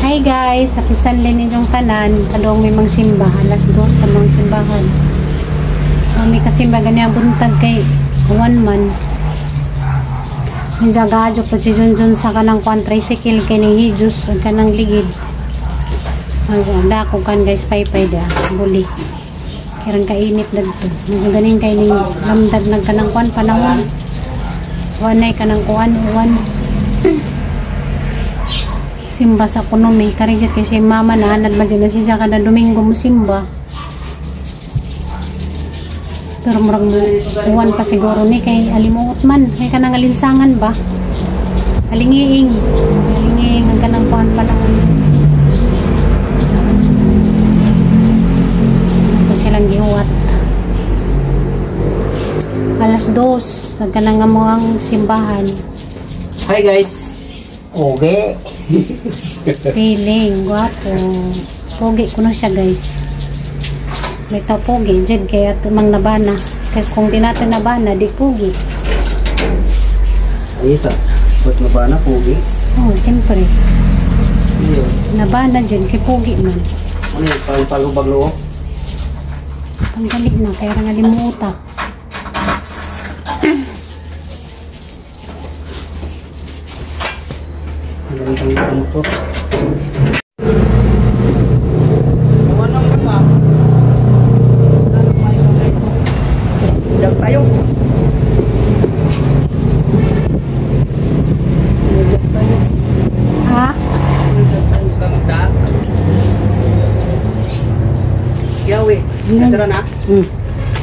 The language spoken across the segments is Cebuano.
Hi guys, sa Sunday ninyong tanan, kadong may mangsimba, alas 2 sa mga simbahan. May kasimba gani ang buntag kay one man. Minsa gadyo pa si Junjun sa kanang kwan tricycle kay ni Hijus ang kanang ligid. Ang dako kan guys, paypay da, buli. Kirang kainit dagto. Medyo ganing kay ning lamdag nag kanang kwan panahon. Wanay kanang kuan uwan. Simba sa kunomi karijit kay si mama na anad man na siya kada Domingo mo simba. Pero murag mo uwan pa siguro ni kay alimuot man kay kanang alinsangan ba. Alingiing, alingiing ang kanang kuan panahon. Ito silang gihuwat. Alas 2 sa kanang amo ang simbahan. Hi guys. Okay. Feeling gwapo. Pogi kuno siya guys. May tao pogi jud kaya tumang nabana. Kaya kung di natin nabana, di pogi. Isa, ba't nabana pogi? Oo, oh, siyempre. Yeah. Nabana jud kay pogi man. Ano yung pang-palubag loob? Panggali na, kaya nga limuta. Ang motor. Tayo. Ha? Yawi. Nasara na?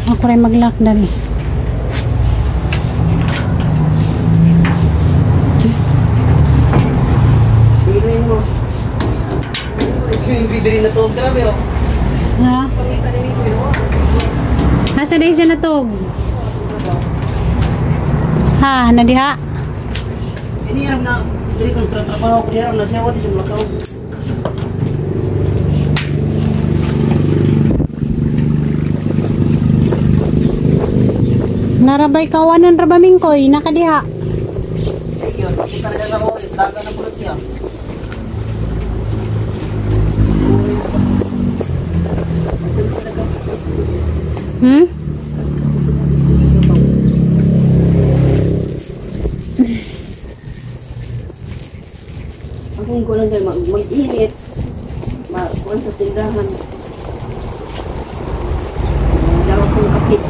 Ako rin mag-lockdown eh. Na to, grabe oh. Ha? Pakita ni Miko yun. Asa na siya natog? Ha, nadiha? Siniram na, dili kong trabaho ko niyaram na siya, wala siya malakaw. Narabay kawanan rabaming koy, nakadiha. Ayun, kita na sa ulit, daga na pulot niya. Hmm? Akong kulang kayo mag-init. Makuan sa tindahan. Wala akong kapit.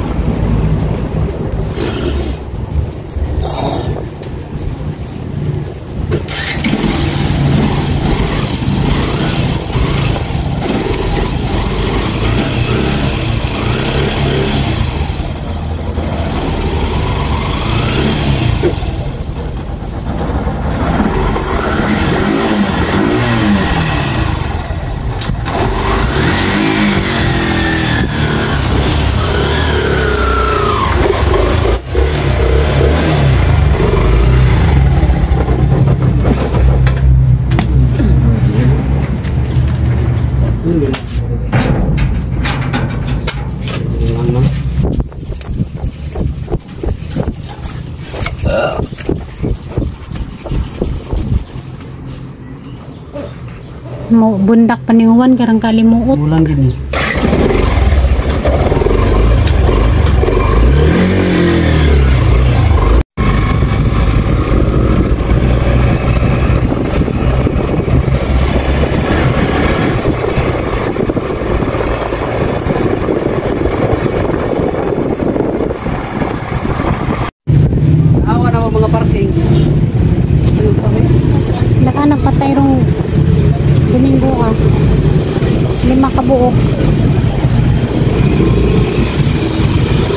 Mo bundak paniuwan karang kalimuot. Bulan din. Awa na mga parking. Nakaanap patay rong Domingo ka. 5 kabuok.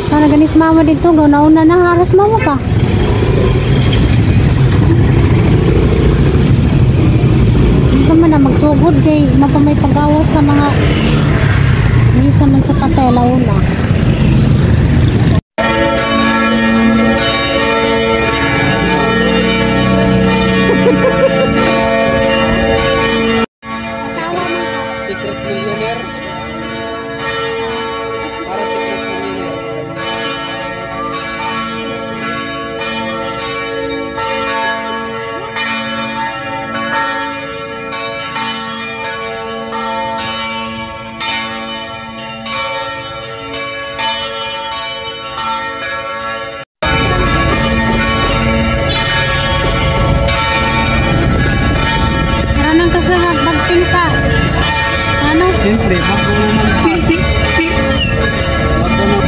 Sana ganis mama dito, gaw nauna na haras mama pa. Hindi man na magsugod kay mapamay pagawas sa mga misa man sa patay launa. Secret millionaire. Para secret millionaire. lang kasi bagting sa ano? Siyempre, bago naman. Bago na.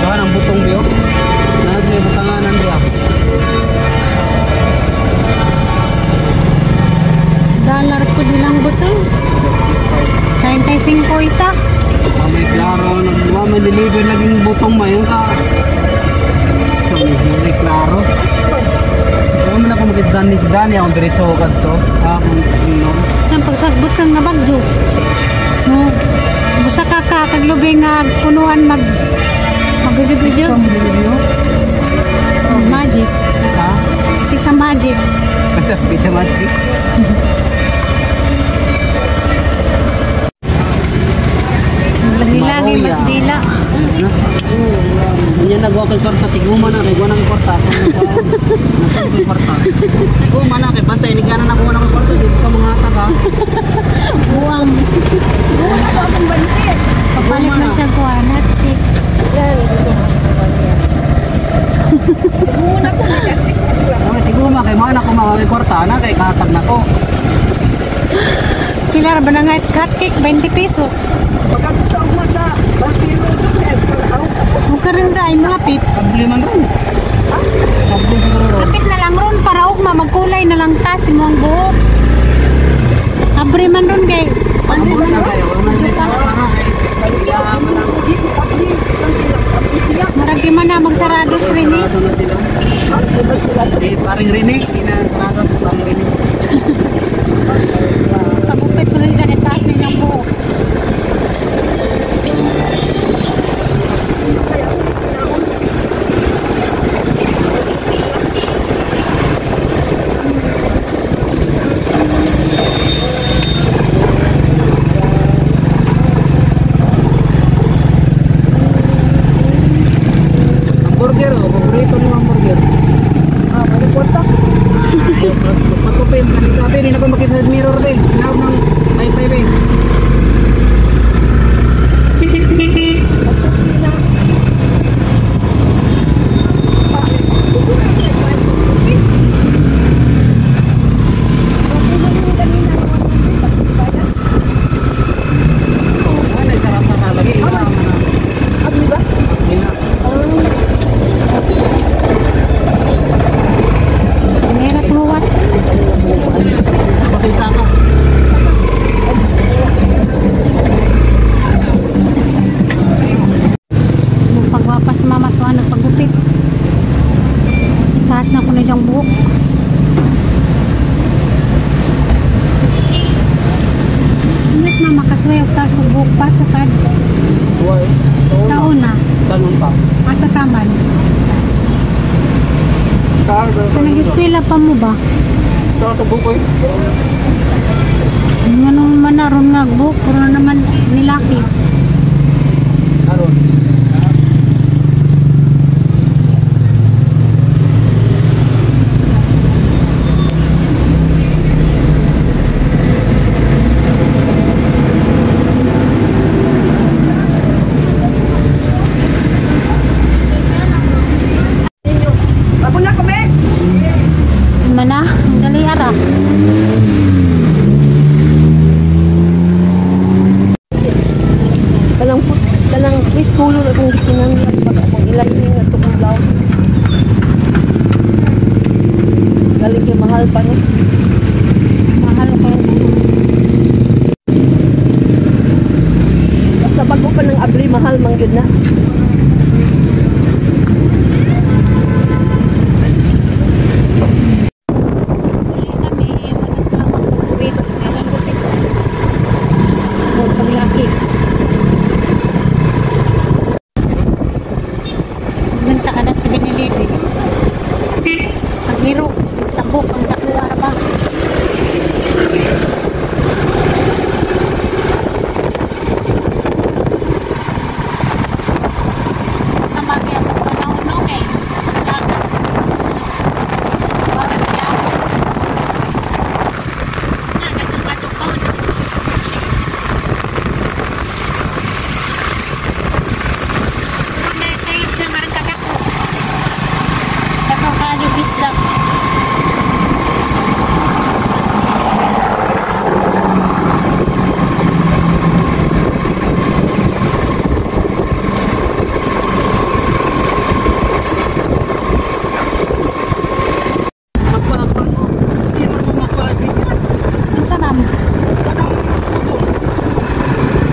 Gahan ang butong biyo. Nasa yung butanganan biyo. Dollar ko nilang butong. 35 isa. May klaro. May deliver laging butong mayon ka. So, may klaro. Kaya man ako makita ni si Dani akong diretso ko kadto. Akong inom. Saan pagsagbot kang nabagyo? No. Busa ka ka kaglubi nga punuan mag magusog-usog. Sa delivery. Magic. Ha? Pisa magic. Pizza magic. Lagi-lagi mas dila. Kanya nagwa kay kwarta, tiguma na kay ng kwarta. Nagwa kwarta. Tiguma na kay bantay ni kana nakuha ng kwarta, di ka mga hatag ha. Buang. Papalit na siya kuha. Not cake. Ay, tiguma kay mana ko mga kay kwarta na kay katag nako. Pilar ba na nga cut cake 20 pesos. Huwag ka rin dahil mga pit. Abli man ron. Abli siguro ron. Kapit na lang ron para ugma magkulay na lang tas imong buhok. Abre man ron kay. Abli na kayo, man sara kay. Marag di man na magsarado sa rin eh. Eh, paring Rene, kinasarado sa paring Rene. Pagupit ko lang siya kay taas ninyong buhok. Hamburger, oh, paborito mo hamburger. Ah, balik kwarta. Pagkupin, kanita, hindi na ko makita sa mirror din. Tinawag ng pay-pay eh. Oh, ano, sara-sara lagi. Hindi na. Meron huwat. Pasensya ka. Pagwapas mama to ano paggupit. Taas na ko na diyang buhok. Ingat mama kasway og taas og buhok pa sa kad Why? sa una Tanong pa. asa taman. Sa Sa nag-eskwela pa mo ba? Sa bukoy. Nganong man na ron nga buhok puro na naman nilaki. Aron. Mana, ang dali ara. Kanang kanang with color akong gikinahanglan pag akong ilining at akong blouse. Galing kay mahal pa no. Mahal ko. Basta bago pa ng abri mahal man gyud na. Kami, mas makakagupit. Kailan gupit. O, paglaki. Man sa kanan si Benelete. Paghiro, tabok, ang dako ara ba? ma'am.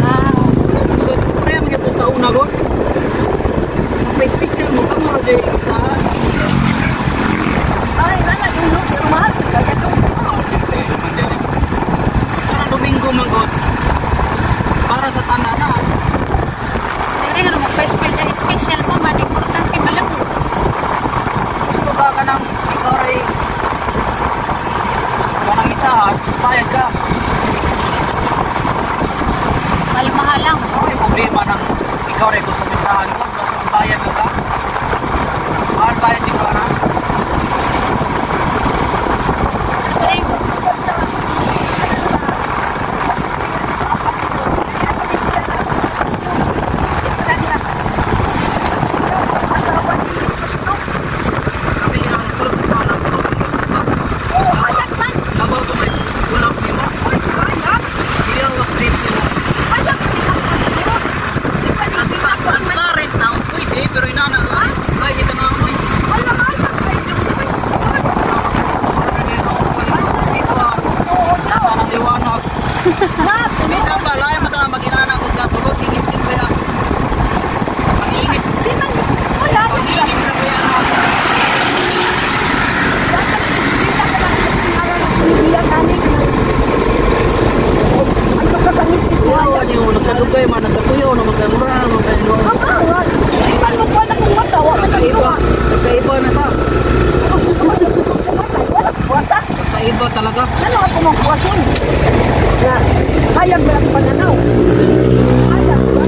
Ah, Kaya magyapon sa una god. May special mo kamo ra jay sa. Ay, nana yung look pero mahal kaya to. Oh, siyempre, naman dyan. Karang Domingo man god. Para sa tanan na. Dili nga magpa-special special pa man, importante malabo. Gusto ba ka ng ikaw ray kanang isahan, bayad ka. Mahal lang. Ay, problema ng ikaw ray gusto mo isahan ko, basta bayad ka ba? Mahal bayad di ka na. Ano yung Kami ang sulod sa mga Oh, hayag man. Labaw ko may ulap nimo. Oy, hayag. Iya, wag trip nimo. Hayag man ka. Di pa di di pa Transparent na, pwede, pero inana, ay, ito na ako. Wala hayag kay Diyos. Nasa ng liwanag. Na, Minsan ba, layo mo talaga mag-inana kung katulog, ingit din ba yan? Mag-init. di man wala Mag-init na ba yan? Ano ka sa ngipin mo? Wow, ano yung nagkadugay man, nagkatuyo, na magkamura, magkano. Ang angal. Di man mo kuha na kung mata, wa man Nagkaiba, nagkaiba na sa. Wala kuwasa. Nagkaiba talaga. Ano ako mong kuwason? Na, hayag ba ang pananaw? Hayag ba?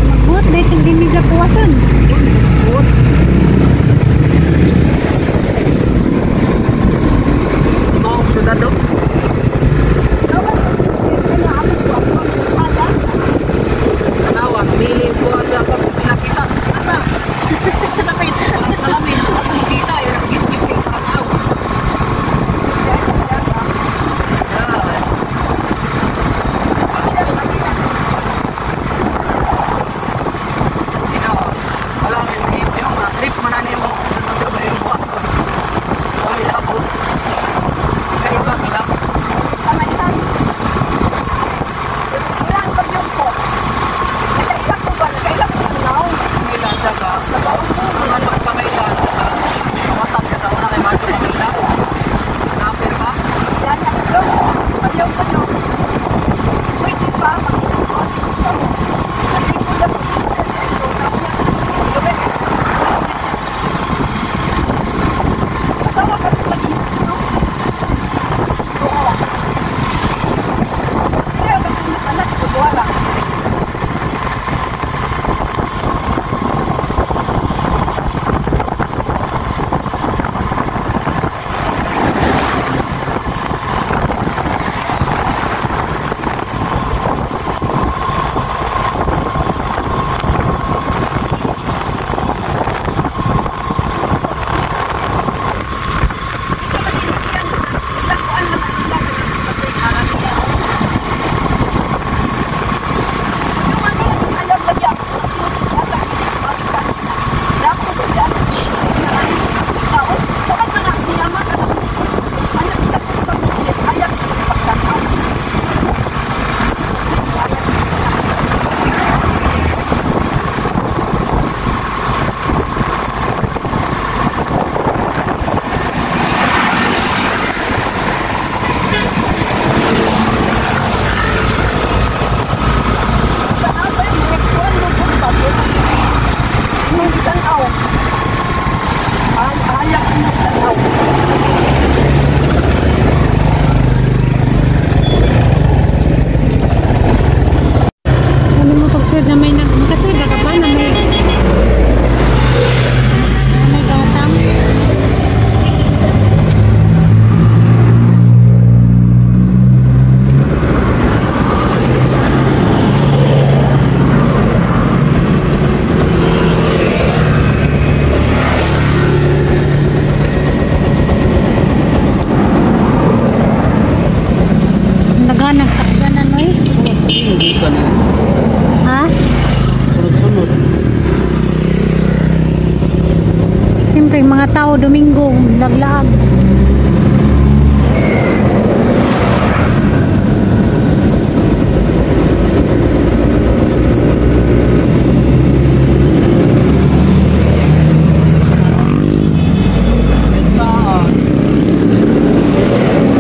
Magbuot dahil hindi niya puwasan. Maong syudad do. Tanawa, namili ko sa pag pinakita. Asa? Sa tapit. Parang salamin. Ako makita. Yun ang git-git yung parang tao. mga tao Domingo, laglaag.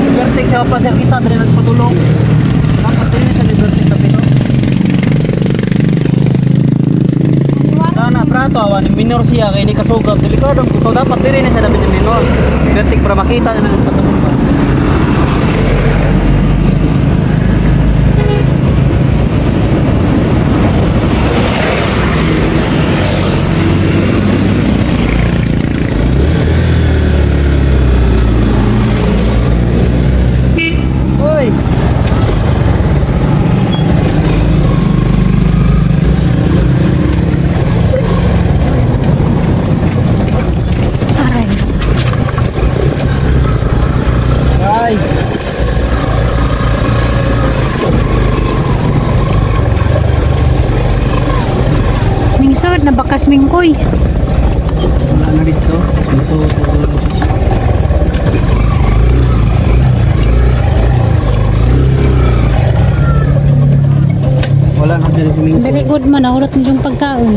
Liberty siya pa sir kita diri nagpatulong. Dapat diri sa Liberty tabi no. Sana prato awan minor siya kay ni kasugab delikado ko dapat diri na sa dapat ni minor. Liberty para makita na nagpatulong ba. Oy. Aray. Ay. Mingsod na bakas mingkoy. Wala na dito. So, wala na dito si Mingko. Very good man, nahurot ni yung pagkaon.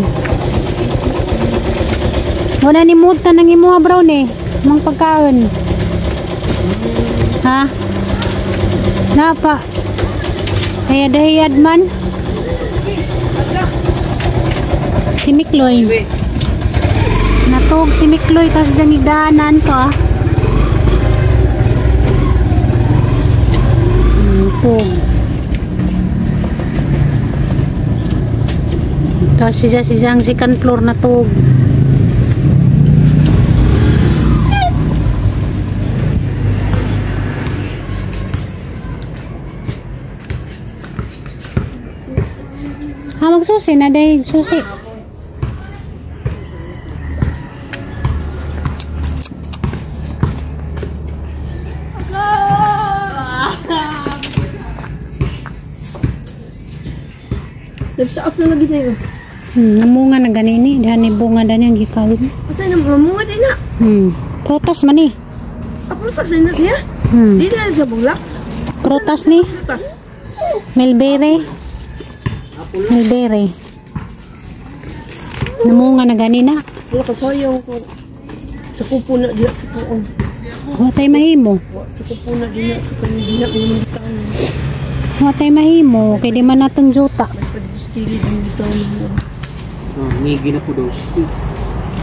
Wala ni muta nang imuha brown eh. Mang pagkaon. Ha? Napa. Kaya dahiyad man. Si Mikloy. Natog si Mikloy kasi diyang igdaanan ko ah. Pog. Tapos siya siya ang second floor na tug. Ha, magsusi na dahil susi. Nagtaas na lagi tayo. Namunga na ganini. Diyan ni bunga dani ang gikawin. Asa na mamunga din na. Prutas man eh. Ah, prutas din na siya. Di na sa bulak. Prutas ni. Prutas. Melbere. Melbere. Namunga na ganina. Wala kasayang ko. Sa kupo na diya sa kuon. Watay mahimo. Sa kupo na diya sa kanina ng bitaw. Watay mahimo. Kay di man natong juta. Pagdiskili ng bitaw. Oh, ngigi na po daw.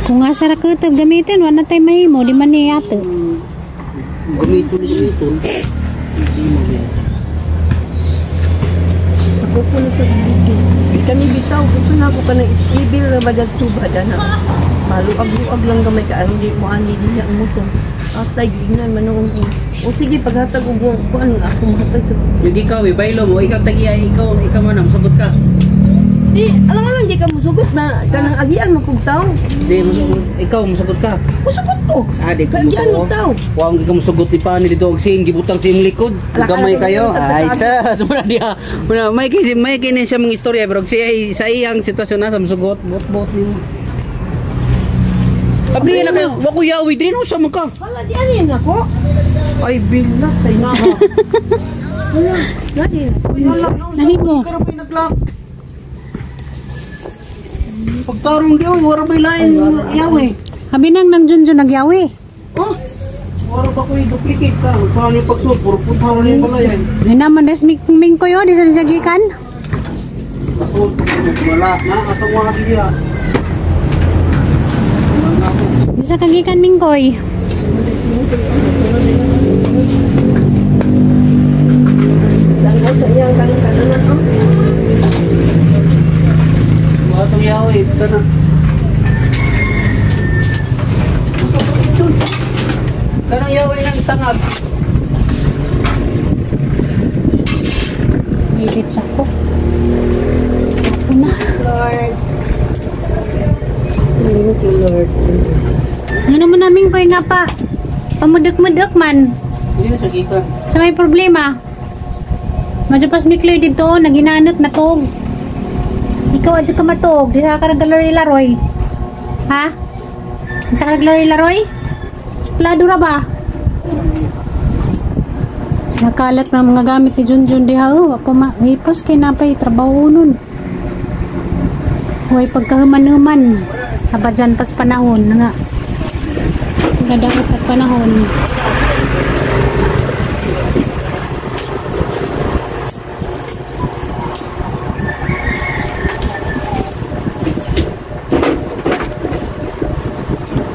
Kung asa ra kutob gamitin, wala tay mahimo. Di man niya ato. Gamiton, gamiton. Hindi mo yan. Sa kupo na sa bigid. Kani bitaw, gusto na ako kanang ibil na madagtuba na. Maluag-luag lang gamay ka, hindi mo ani din niya ang muto. Atay, gignan man noong ko. O sige, paghatag og kuan ako mahatag sa... Yung ikaw, ibaylo mo, ikaw tagiya, ikaw man, musugot ka. Di, alang-alang di ka musugot na kanang agian mo kog taw. Di, musugot, ikaw, musugot ka. Musugot ko. Ah, di ka Kaagian mo musugot. taw. Wa ang ka musugot ni pani dito og sin gibutang sa imong likod. Gamay kayo. Ay, sa muna diha. Muna may kini may kini siya mong istorya pero siya sa iyang sitwasyon na sa musugot, bot-bot nimo. Abli na kayo, wa ko yawi diri no sa man ka. Wala di ani nako. Ay bilat sa inaha. Wala, dali. Wala. Nani mo? Karon pa naglock. Pagtarong di oy, wala bay lain yawi. Abi nang nang junjun nagyawi. Oh, Wala ba ko duplicate ka? Saan yung pagsupor? Punta mo na yung pala yan. Ay naman des mingkoy oh, di sa gikan. Kasul, wala na. Asang wala diya. Di sa kagikan mingkoy. Langgaw sa iyang kanang kananan oh. Wala itong yawi. Ito na. Kanang yawi ng tangag. Init sa ko. Ako na. Lord. Thank you, Lord. Ano mo namin koy nga pa? Pamudok-mudok man. Hindi na siya gikan. Sa may problema. Medyo pas mikloy dito, naginanot na tog. Ikaw adyo ka matog, di ka naglaroy-laroy. Ha? Sa ka naglaroy-laroy? Plado ra ba? Nakalat na mga gamit ni Junjun diha oh, wa pa ma hipos kay napay trabaho nun. Way pagkahuman-human sa badyan pas panahon na nga. Gadaot at panahon.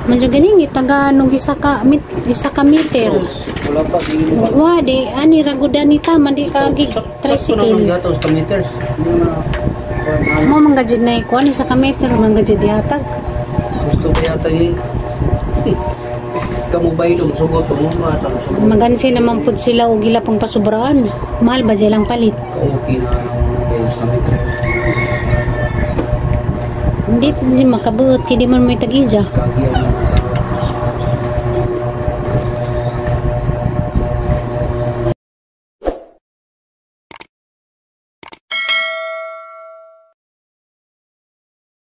Medyo ganing itaga nung isa ka meter. Wala pa di mo. Wa di ani ragudan ni ta man di ka gig Sakto na tricycle. lang sa meters. Hindi na Mo man gajud na ikuan isa ka meter man gajud dihatag. Gusto ko yata eh. Kamu ba ilong sugot mo masa mo sugot. Magansi naman pud sila og ila pang pasubraan. Mahal ba silang palit? Ka-okay na ang sa meters. Hindi, hindi makabuot kay di man may tag-ija. Kagi ang